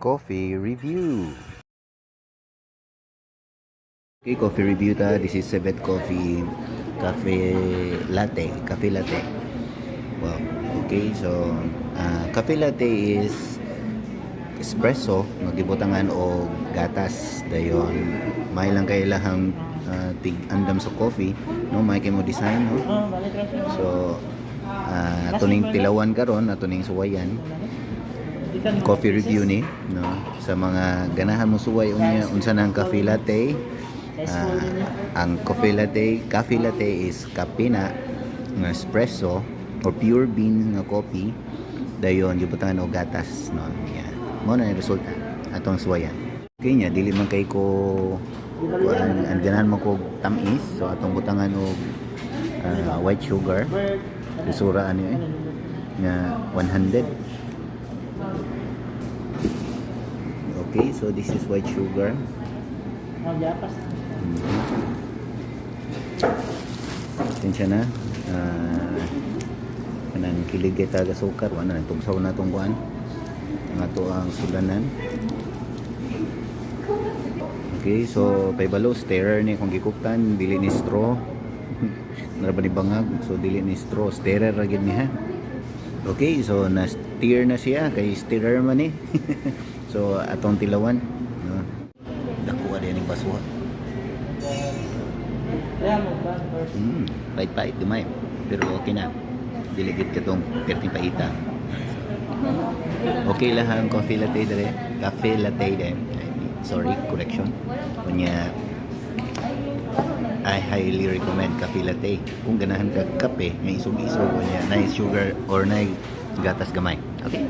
Coffee review. Okay, coffee review ta. This is Sebet Coffee Cafe Latte. Cafe Latte. Wow. Okay, so cafe latte is espresso nga gibutangan og gatas, dayon may lang kay ilahang tig andam sa coffee, no? May kay mo design, no? Oh, balik lang siya. So ato ning tilawan karon, ato ning suwayan. Coffee review ni, no? Sa mga ganahan mo suway unya unsa nang cafe latte. Ang coffee latte is kape na nga espresso or pure bean nga coffee, dayon gibutangan og gatas, no? Yeah. Mao na ang resulta, atong suwayan. Okay nya, dili man kay ko kuan, ang ganahan mo kog tamis, so atong butangan og white sugar. Lisura ano eh nga 100. Okay, so this is white sugar. Oh, japas. Pasensya na. Kanang kilig kay taga sukar, wala na tugsaw na tong kuan. Ang ato ang sulanan. Okay, so paybalo stirrer ni kung gikuptan, dili ni straw. Nara ba ni bangag? So dili ni straw, stirrer ra gid ni ha. Okay, so na steer na siya kay stirrer man ni. So atong tilawan, no. Dako ka ning basuha. Kaya mo ba first? Pait-pait gamay. Pero okay na. Dili gid katong perting paita. Okay lang ang coffee latte dere. Cafe latte dere. Sorry, correction. Kunya I highly recommend cafe latte. Kung ganahan ka kape, may isog-isog kunya, na sugar or na gatas gamay. Okay.